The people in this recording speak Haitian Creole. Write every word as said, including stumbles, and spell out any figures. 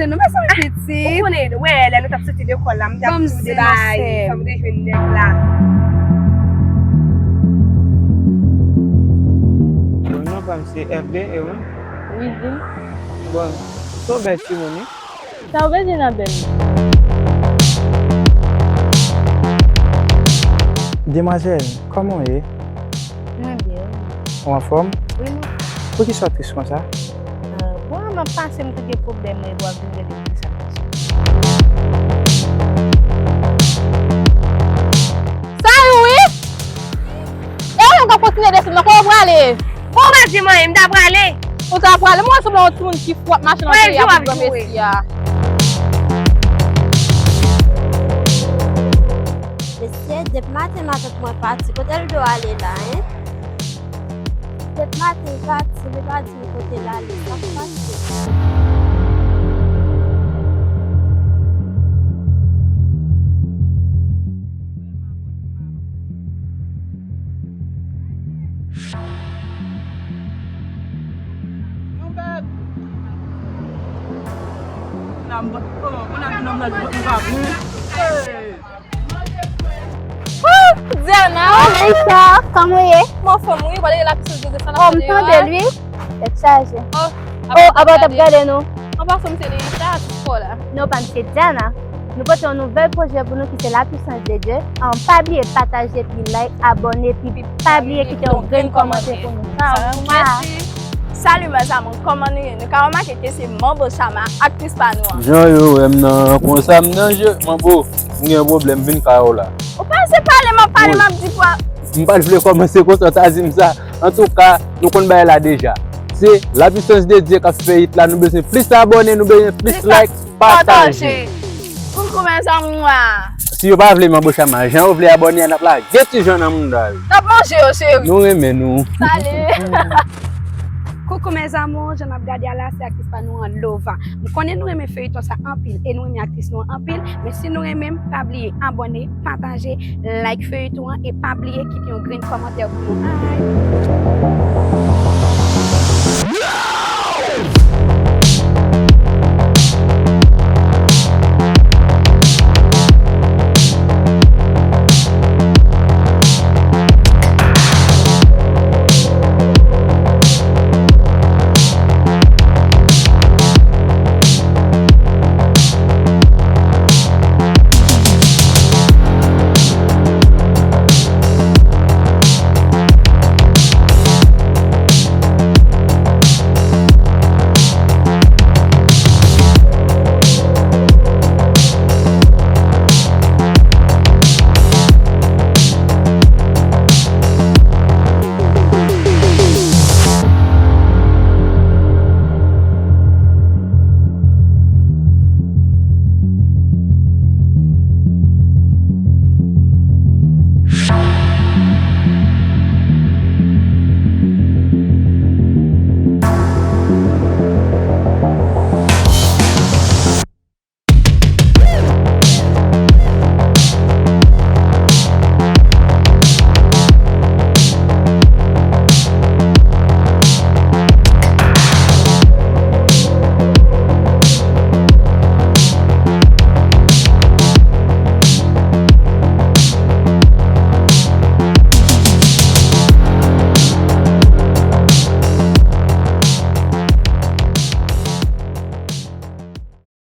Se nou, mezanmi, pitit. Ou konnen, wè, lè nou t ap soti lekòl la, m te ap di w de bagay, fò m rejwenn nèg la. Bon, non pa m se F D, e ou? Wi, di m. Bon, se yon bèl timoun, wi. Sa w bezwen nan bèl? Demwazèl, kòman w ye? Mwen byen, wi. Ou anfòm? Wi, mwen. Poukisa w tris konsa? Ah, bon, m ap pase, m te gen pwoblèm, mwen, w ap vin rele m pou sa. Sa yo, wi! E ou menm k ap kontinye desann nan, kote w prale? Bon, ou pa di m anyen, m ta prale. Ou ta prale? Mwen sanble yon timoun ki fou ap mache nan peyi a pou granmesi a. Mesye, depi maten matant mwen pati, kote l do ale la, en? Depi maten l pati, li pa di m kote l ale, sa k pase? Wouh! Diana! Oh, Aisha, kòman w ye? Mwen anfòm, wi. Wale la pisans de sa la. Oh, m tande l, wi. Tèt chaje. Oh, apa w t ap gade nou? An pasan, m se Leisha, atis pa w la. Non, pa m se Diana. Nou pote yon nouvèl pwojè pou nou ki se La Puissance de Dieu. An, pa bliye pataje, pi like, abòne, pi pa bliye kite yon grenn kòmantè pou nou. Sa, mèsi. Salut mes amours, kòman nou ye? Nou ka remake ke se Manbo Chama, aktris pa nou an. Jan yo wè m nan, konsa m nan je. Manbo, m gen yon pwoblèm, vin kay ou la. Ou pa se pale, m ap pale, m ap di kwa. M pa t vle kòmanse konsa, w ta di m sa. Antouka, nou konn bagay la deja. Se La Puissance de Dieu k ap fè hit la, nou bezwen plis abòne, nou bezwen plis like, pataje. Koukou mes amours. Si yo pa vle Manbo Chama, jan yo vle abòne a, n ap lage ti jan nan mouda yo. N ap manje yo, cheri. Nou renmen nou. Salut. Koukou mes amours, jan n ap gade a la, se aktris pa nou an, Lova. M konnen nou renmen feyton sa anpil e nou renmen aktris nou an anpil, men si nou renmen m, pa bliye abòne, pataje, like feyton an e pa bliye kite yon grenn kòmantè pou nou. Bye!